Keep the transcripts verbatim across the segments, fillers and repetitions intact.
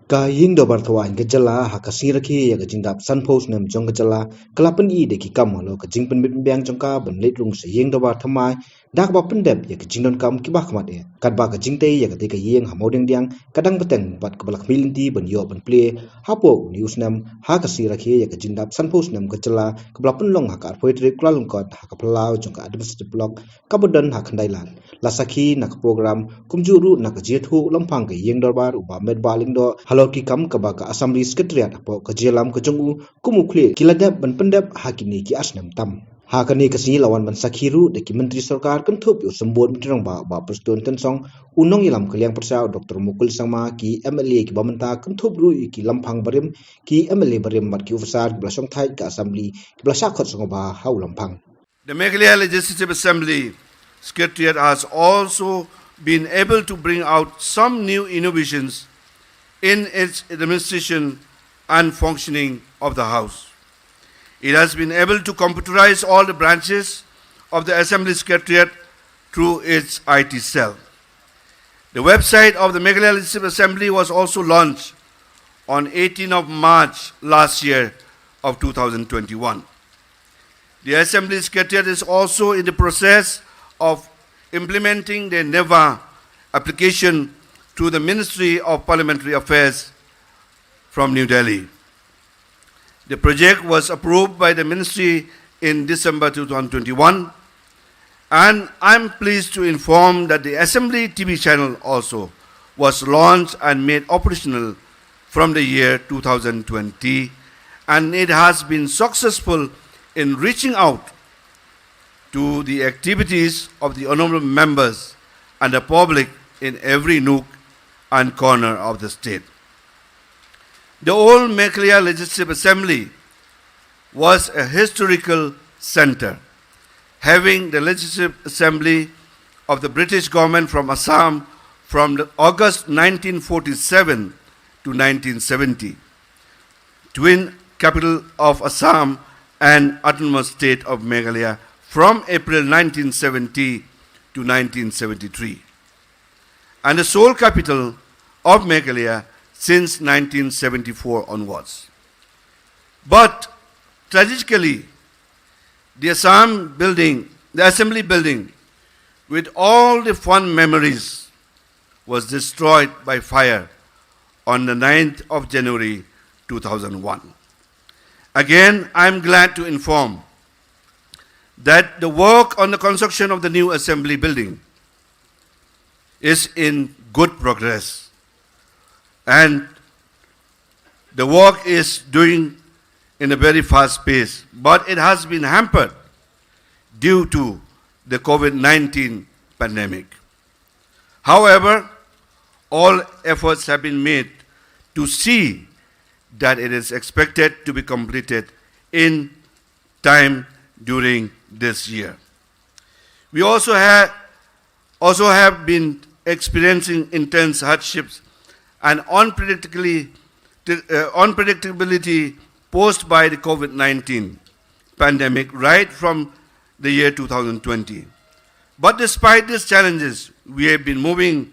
Ka Ïing Dorbar Thaw Aiñ ka jylla ha ka sngi rakhe ïa ka jingdap sanphew snem jong ka jylla ka la pyni da ki kam halor ka jingpynbit pynbiang jong ka ban leit rung sha Ïing Dorbar Thymmai da kaba pyndep ïa ka jingdonkam kiba khmat eh. Katba ka jingtei ïa katei ka ïing ha Mawdiangdiang ka dang bteng bad kaba la khmih lynti ban ïoh ban plie hapoh une u snem ha ka sngi rakhe ïa ka jingdap sanphew snem ka jylla kaba la pynlong ha ka arphew tarik Kyllalyngkot ha ka phyllaw jong ka Administrative Block kaba don ha Khyndailad. La sakhi na ka program kumjuh ruh na ka jingïathuh u Lamphang ka Ïing Dorbar u Bah Metbah Lyngdoh halor ki kam kaba ka Assembly Secretariat hapoh ka jingïalam ka jong u kum u khlieh ki la dep ban pyndep ha kine ki ar snem tam. Ha kane ka sngi la wan ban sakhi ruh da ki Myntri Sorkar kynthup ïa u Symbud Myntri Rangbah Bah Prestone Tynsong, u Nongïalam ka Liang Pyrshah u Doctor Mukul Sangma, ki M L A kiba mynta kynthup ruh ïa ki Lamphang barim, ki M L A barim bad ki officer kiba la shongthait ka Assembly kiba la shah khot sngewbha ha u Lamphang. The Meghalaya Legislative Assembly Secretariat has also been able to bring out some new innovations in its administration and functioning of the House. It has been able to computerize all the branches of the Assembly Secretariat through its I T cell. The website of the Meghalaya Legislative Assembly was also launched on eighteenth of March last year of two thousand twenty-one. The Assembly Secretariat is also in the process of implementing the NEVA application to the Ministry of Parliamentary Affairs from New Delhi. The project was approved by the ministry in December two thousand twenty-one, and I'm pleased to inform that the Assembly T V channel also was launched and made operational from the year two thousand twenty, and it has been successful in reaching out to the activities of the honorable members and the public in every nook and corner of the state. The old Meghalaya Legislative Assembly was a historical center, having the Legislative Assembly of the British government from Assam from the August nineteen forty-seven to nineteen seventy, twin capital of Assam and Autonomous State of Meghalaya from April nineteen seventy to nineteen seventy-three, and the sole capital of Meghalaya since nineteen seventy-four onwards. But tragically, the Assam building, the assembly building, with all the fond memories, was destroyed by fire on the ninth of January two thousand one. Again, I am glad to inform that the work on the construction of the new assembly building is in good progress, and the work is doing in a very fast pace, but it has been hampered due to the COVID nineteen pandemic. However, all efforts have been made to see that it is expected to be completed in time during this year. We also have, also have been experiencing intense hardships and unpredictably, uh, unpredictability posed by the COVID nineteen pandemic right from the year two thousand twenty. But despite these challenges, we have been moving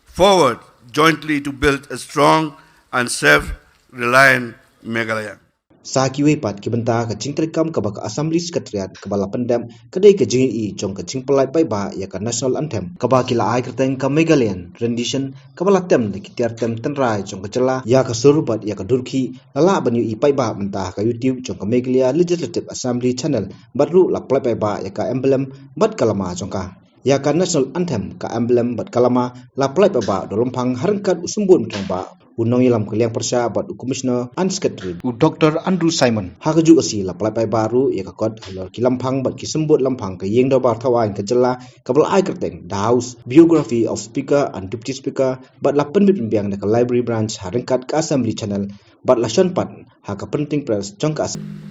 forward jointly to build a strong and self-reliant Meghalaya. Sa kiwei pat ki bynta, ka jingtreikam kaba ka Assembly Secretariat kaba la pyndep ka dei ka jingïohi jong ka jingpyllait paidbah ïa ka National Anthem kaba ki la ai kyrteng ka Meghalayan Rendition, kaba la tem da ki tiar tem tynrai jong ka jylla ïa ka sur bad ïa ka dur khih. La lah ban ïohi paidbah mynta ha ka YouTube jong ka Meghalaya Legislative Assembly Channel, bad ruh la pyllait paidbah ïa ka emblem bad ka lama jong ka. Ïa ka National Anthem, ka emblem bad ka lama la pyllait paidbah da u Lamphang ha ryngkat u Symbud Myntri Rangbah, u Nongïalam ka Liang Pyrshah bad u Commissioner and Secretary, u Doctor Andrew Simon. Ha kajuh ka sngi la pyllait paidbah ruh ïa ka kot halor ki Lamphang bad ki Symbud Lamphang ka Ïing Dorbar Thaw Aiñ ka jylla, kaba la ai kyrteng The House, Biography of Speaker and Deputy Speaker, bad la pynbit pynbiang da ka Library Branch ha ryngkat ka Assembly Channel, bad la shon pat ha ka printing press jong ka Assembly.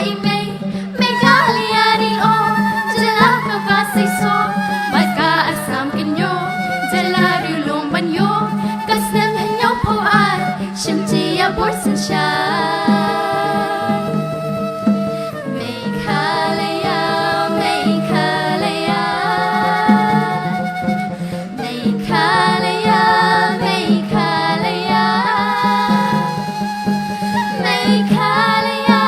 I mei, Meghalaya ri o, jylla kaba seisoh, bad ka Assam kynjoh, jylla riewlum ban ïoh, ka snem hynñiewphew ar, shim jia bor synshar. Meghalaya, Meghalaya. Meghalaya, Meghalaya. Meghalaya,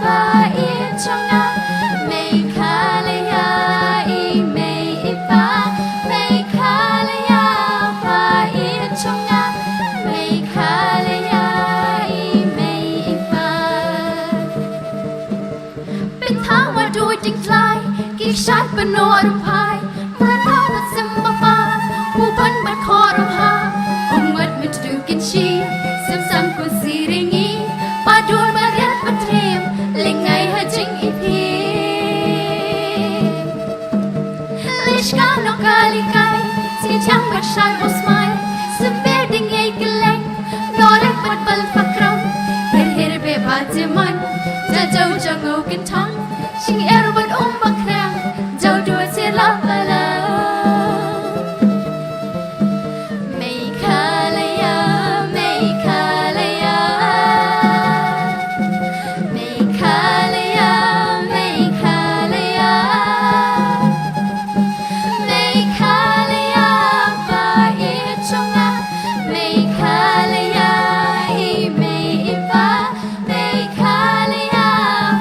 ba ïeit jong nga. Meghalaya, i mei i pa. Meghalaya, ba ïeit jong nga. Meghalaya, i mei i pa. Pynthang wa du jingtlai, ki shad pynnoh rymphai, mrata na sim bapa, u ban ban khor ha, um ngat mit du kin shi, sim sam kun si ringi, ba dul ba riat ba triem, lyngai ha jingiphi. Lishka nongkalikai, si jang ba shai u smai, symbe ding ei kylleng, norek bad bal pakram, hir hir be ba jimon, jaw jaw jong u kynthang, shing er bad um ba khriang, jaw dua sir la pala. Meghalaya, Meghalaya. Meghalaya, Meghalaya. Meghalaya, ba ïeit jong nga. Meghalaya, i mei i pa. Meghalaya,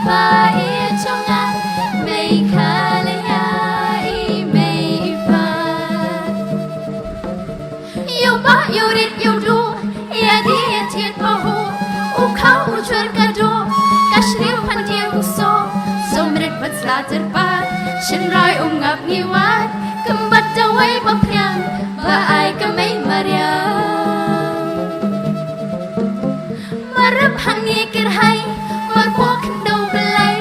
ba ïeit jong nga. Meghalaya, i mei i pa. Ïoh ba ïoh rit ïoh duh, ïa dih ïa thied ba huh, u khaw u jwar ka duh, ka shriw phan dieng u soh, sumrit bad sla tyrpad, shynrai um ngap ngi wad, kymbat dawai ba phriang, ba ai ka mei mariang. Marap hangne kyrhai, marpoh khyndew belai,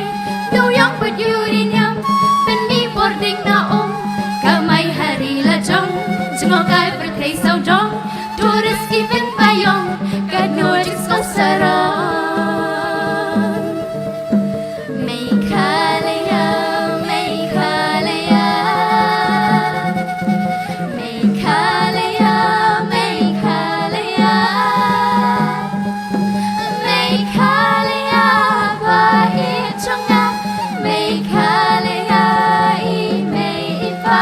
dew ïong bad ïuri niam, pynmih bording na um, kamai ha ri la jong, jngohkai pyrthei sawdong, tourist ki ven ba ïong, katno jingsngew sarong. Meghalaya, Meghalaya. Meghalaya, Meghalaya. Meghalaya, ba ïeit jong nga. Meghalaya, i mei i pa.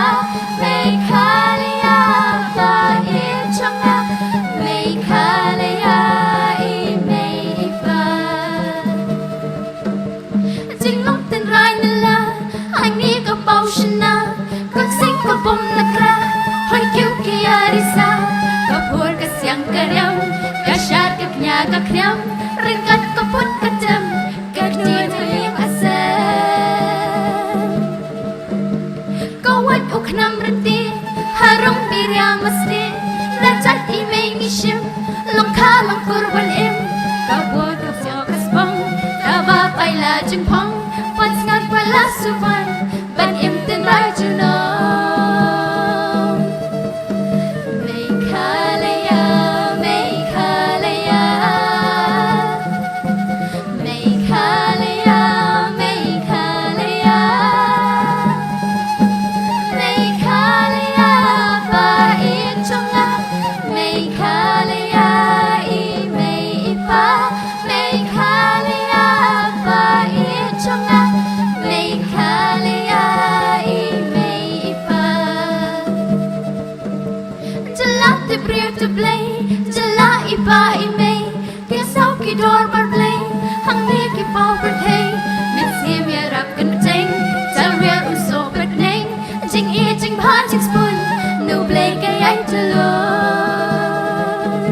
Meghalaya, ba ïeit jong nga. Meghalaya, i mei i pa. Jinglong tynrai nylla, hangne ka paw shynna, ka sing ka bom na kra, hoi kiew ki arisa, ka phur ka siang ka riam, ka shad ka kñia ka khriam, ryngkat ka put ka tem, ka kñi ka liang asem. Ka wait u khnam rynti, harum biria masti, la jait i mei ngi shim, long kha long kur ban im, ka bor ka sio ka spong, ka ba pai la jingphong, ban sngat ba la suban, ban im tynrai junom. Meghalaya, Meghalaya. Meghalaya, Meghalaya. Meghalaya, ba ïeit jong nga. Meghalaya, i mei i pa. Meghalaya, ba ïeit jong nga. Meghalaya, i mei i pa. Jylla tip briew tip Blei, jylla i pa i mei, ki saw ki dorbar Blei, hangne ki paw pyrthei, mynsiem ïarap kynthei, jalwer u soh bad neng, jingïeit jingbha jingspun, na U Blei ka ïai tylun.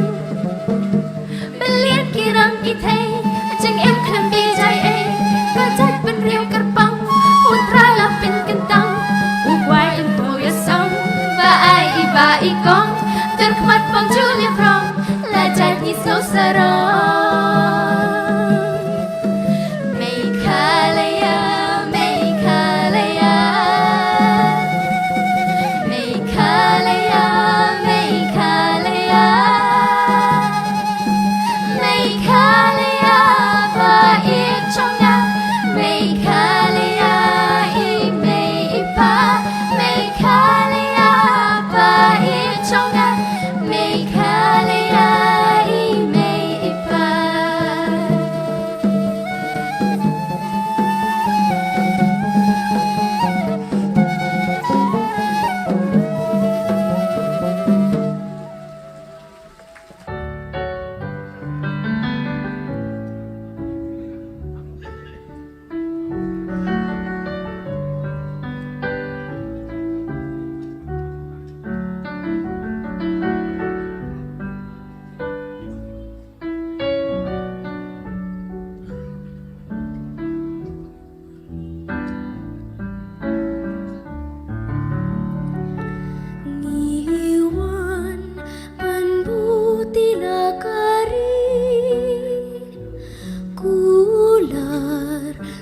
Bylliat ki rang ki thei, jingim khlem bijai ei, ka jait bynriew kyrpang, u Trai la pynkyntang, u kwai yn poi ïasam, ba ai i ba i kong, dur khmat pang ju lieh prong, la jait ngi sngewsarong.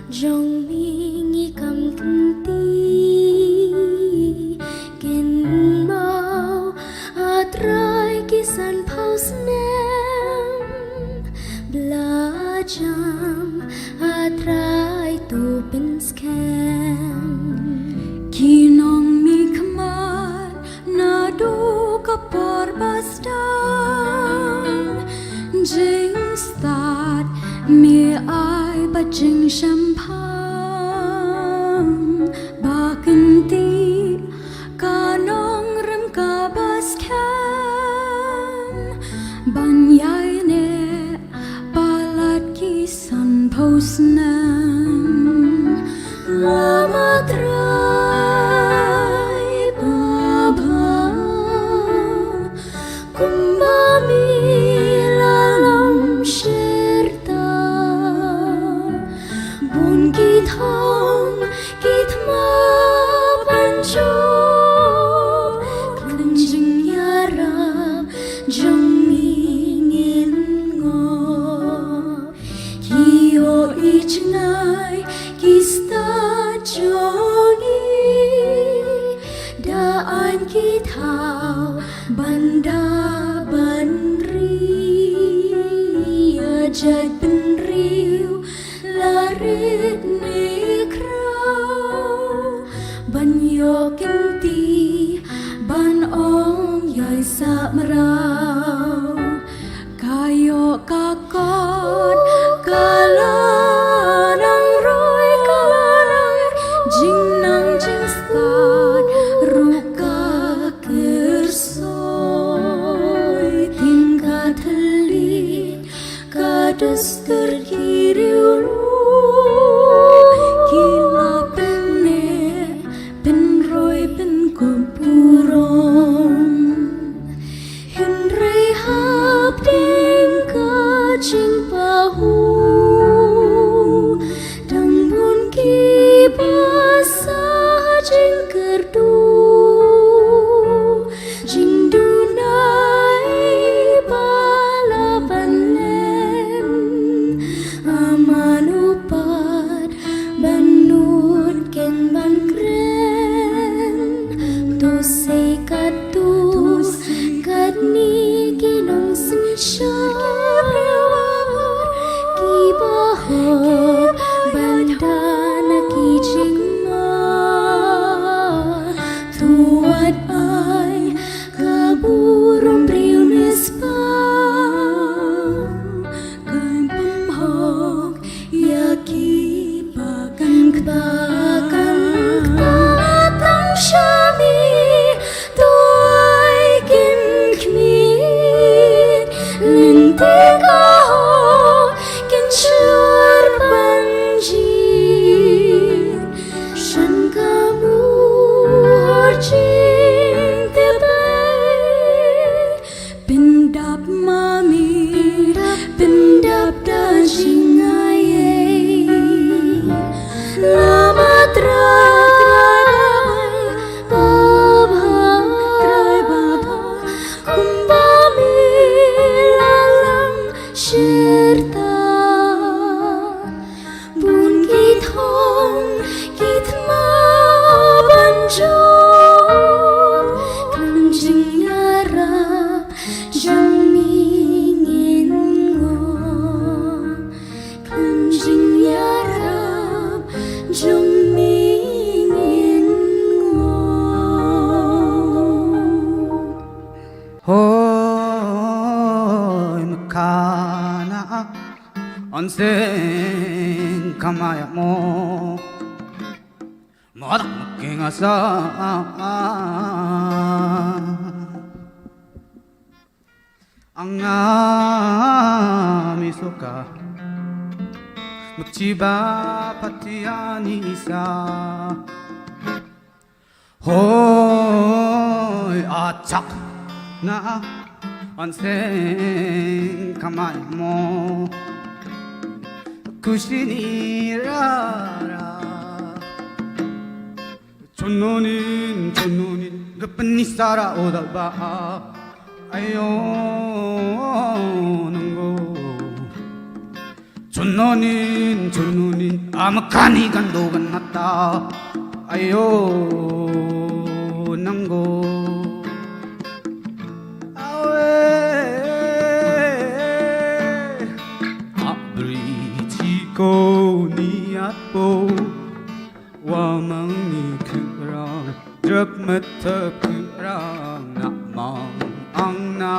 Jong mi ngi kam kynti, kynmaw A Trai ki san phew snem, bla jam A Trai to pynskhem. Ki nong mi khmat naduh ka por ba sdang, jingstad mi ai bad jingshemphang, ba kynti ka nongrim kaba skhem, ban ïaineh palat ki san phew snem. Lama Trai babha, kumba mi la long shirta, bun ki thong ki thma ban jop, khlem jingïarap jong mi ngin ngoh. Ki ïohi jngai ki stad jong ngi, da aiñ ki thaw ban da ban ri. Ïa jait bynriew la rit ne khraw, ban ïoh kynti ban ong ïai sah mraw. Ka ïoh ka kot ka la nang roi, ka la nang jingnang jingstad ruh ka kyrsoi. Tin ka thylliej ka dustur ki riewlum, ki la pynneh pynroi pynkup burom. Hynrei hapdeng ka jingpahu, dang bun kiba sah jingkyrduh. Jingduna ba la ban leh, a mano pat ban nud ken ban kren. To sei katto katne ki nongsynshar kiba hok ban da na ki jingma. To wat ai ka burom briew ne spah, kan pynhok ïa kiba kan kpa, kan kpa tang sha mi. To ai kin khmih, lynti ka hok kin shlur ban jied. Shan ka muhur jingtbei, pyndap ma mi, pyndap da jingaiei. Lama Trai babha, Trai babha, kumba mi la long shirta. Bun ki thong ki thma ban jop, khlem jingïarap jong mi ngin ngoh. Khlem jingïarap jong mi ngin ngoh. Hoi mekana, ong seng kamai mo. Madak making asa. Anga mi suka, mekchiba patiani isa. Hoi achak na, ong seng kamai mo. Kushini rara. Chununin, chununin, gapani sara odal ba. Ayo, nungo. Chunonin, chunonin, amakani kando ganata. Ayo, nango. Awe, abri chiko ni atpo. Wamang ni kurang, drep mata kurang, nak mang ang na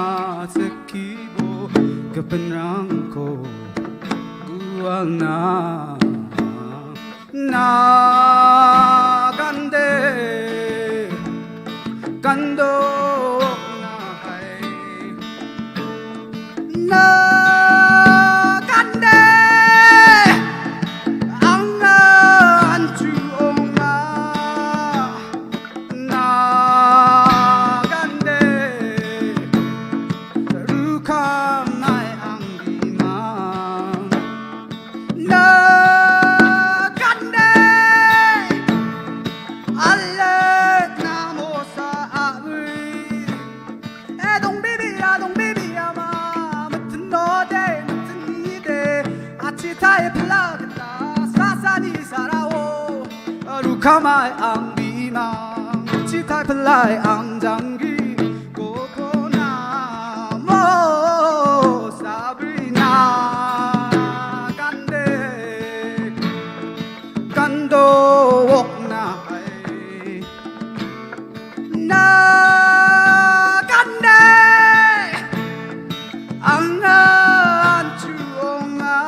sekibo, kepenrang ko, uang na, na kande, kando na hai. Na kande, ang na anchu ong na. Na kande, ruka mai ang bimang. Na kande, alet na mosa abri. Edong bibi, adong bibi ama, metno de, metni de, achi tai pla kata, sasani sarao, rukamai ang bimang, achi tai plai ang janggi, kokona mo Sabrina, kande, kando wok na ai. Na kande ang an chuong a.